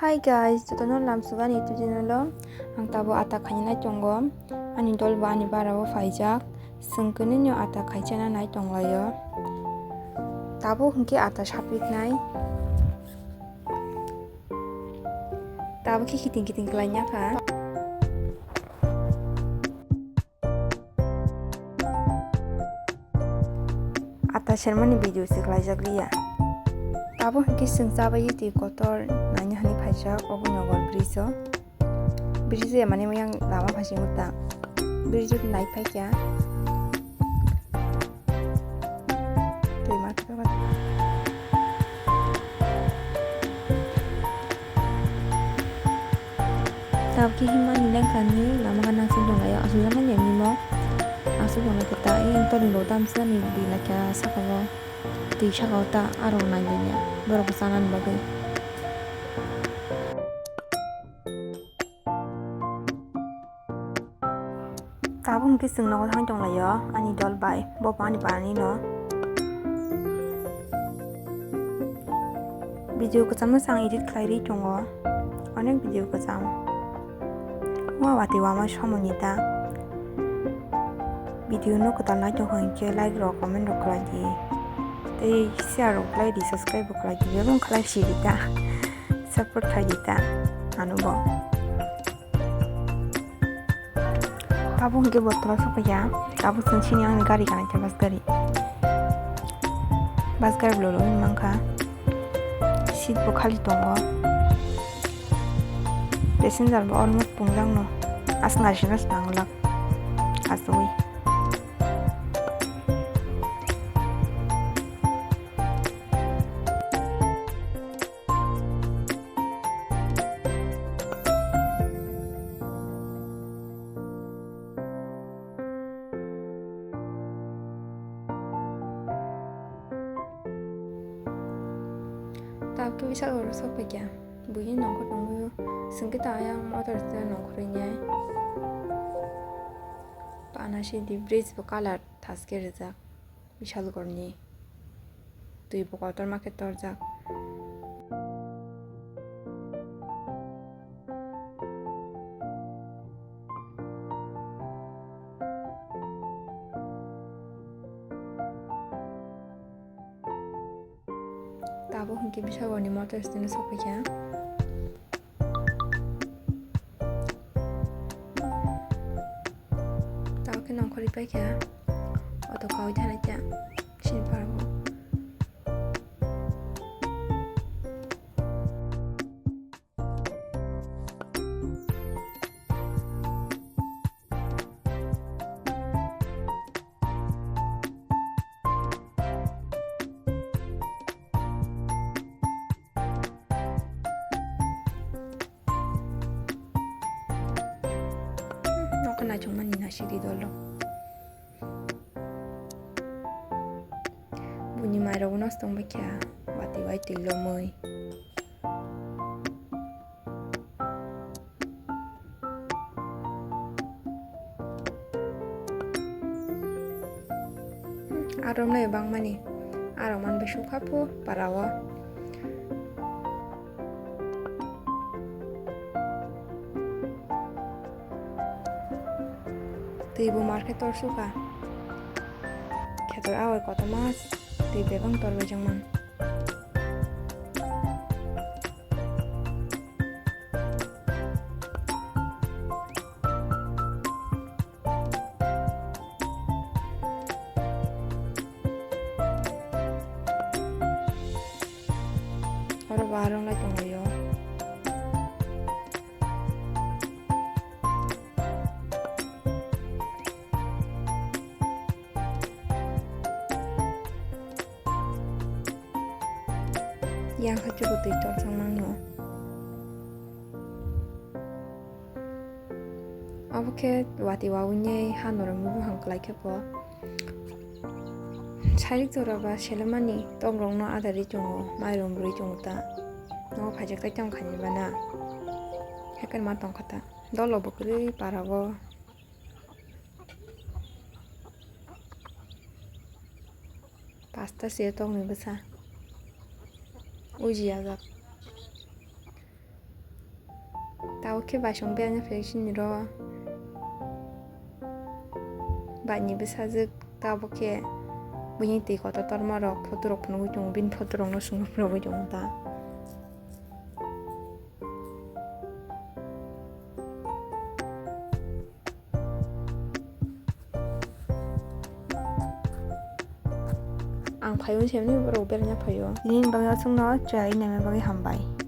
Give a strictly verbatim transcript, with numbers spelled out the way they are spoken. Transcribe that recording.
Hi guys, jotono lamsugani YouTube channel o ang tabuk ata khainai tongo. Ani dol bo ani bara o phaijak. Chwng kwnwi no ata khaichana nai tonglaio. Tabuk hwnkhe ata sapiknai. Tabuk khe kiting kiting khlai ya kha. Ata sermani video se khlaijak liya. Tabuk hwnkhe chwng chabai twi kotor naina hwnwi phaijak Abhinanagar bridge o. Bridge ya mane yang lama phaising ta. Bridge o nai phaikya. Twi ma. Tabuk khe himani lengkani lama gana aswk tonglaio, aswk jakmani nimo aswk tonglaikhe ta, ayang toring rok tamsani bini khe saka o twi saka o ta aro nai liya borok bo chanani bagwi. Tabuk hwnkhe chwng nogo thang tonglaio ani dol bai, bo bo ani barani no. Video kwcham no chwng edit khlai ri tongo, onek video kwcham. Wa watwi wama somoni ta. Video no kwtal nai tong hwnkhe like rok, comment rok khlai di. Tei share rok khlai di, subscribe bo khlai di, bebak khlai si di ta. Support khlai di ta ano bo. Tabuk hwnkhe bo tola sokphaikha, tabuk chwng sini ani gari ganaikha bus gari. Bus gari bolong wngwi mankha, seat bo khali tongo. Passenger bo almost pungjak no, aswk naisingna swnam glak achugwi. Tabuk khe Bishalgarh o sokphaikha, buini nongkhor tongwi chwng khe ta ayang motor stand nongkhorwi nai. Pana sidi bridge bo colour thaske rijak. Bishalgarh ni twi bo kotorma khe torjak. Tabuk hwnkhe Bishalgarh ni motor stand o sokphaikha. Tabuk khe nongkhorwi paikha, auto kawi thanaikha sini park o. Nokha naithokmani nasidi dolo. Buini mairok nosto wngbaikha, watwi bai twi lomwi. Aro mwnai bangmani, aro man bai sukha phu para o. Twi bo mar khe tor sukha. Khetor awai kotorma twi bebak tor bai jang man. Oro bo arong lai tonglaio. Yang khe chuku twi torjak mano. Obo khe watwi wawi nai ha norok ni buphang kwlai khe bo. Sairik jora ba selemani tok rok no adari chungo, mairum rwi chungo ta. Nogo phaijak tai tong khaini bana. Haikhe ma tong kha ta. Dolo bo kwrwi para o. Pasta se tokni bwsa. Uji ajak. Khe bai song biyang phai sini ro. Bai ni bwsajwk ta bo khe buini twi kotor torma rok photo rok phunugwi tongo, bini photo rok no swngo phunugwi tongo ta. Ang phaio se mani borok berna phaio. Nini bagwi aswkno chai nai bagwi hambai.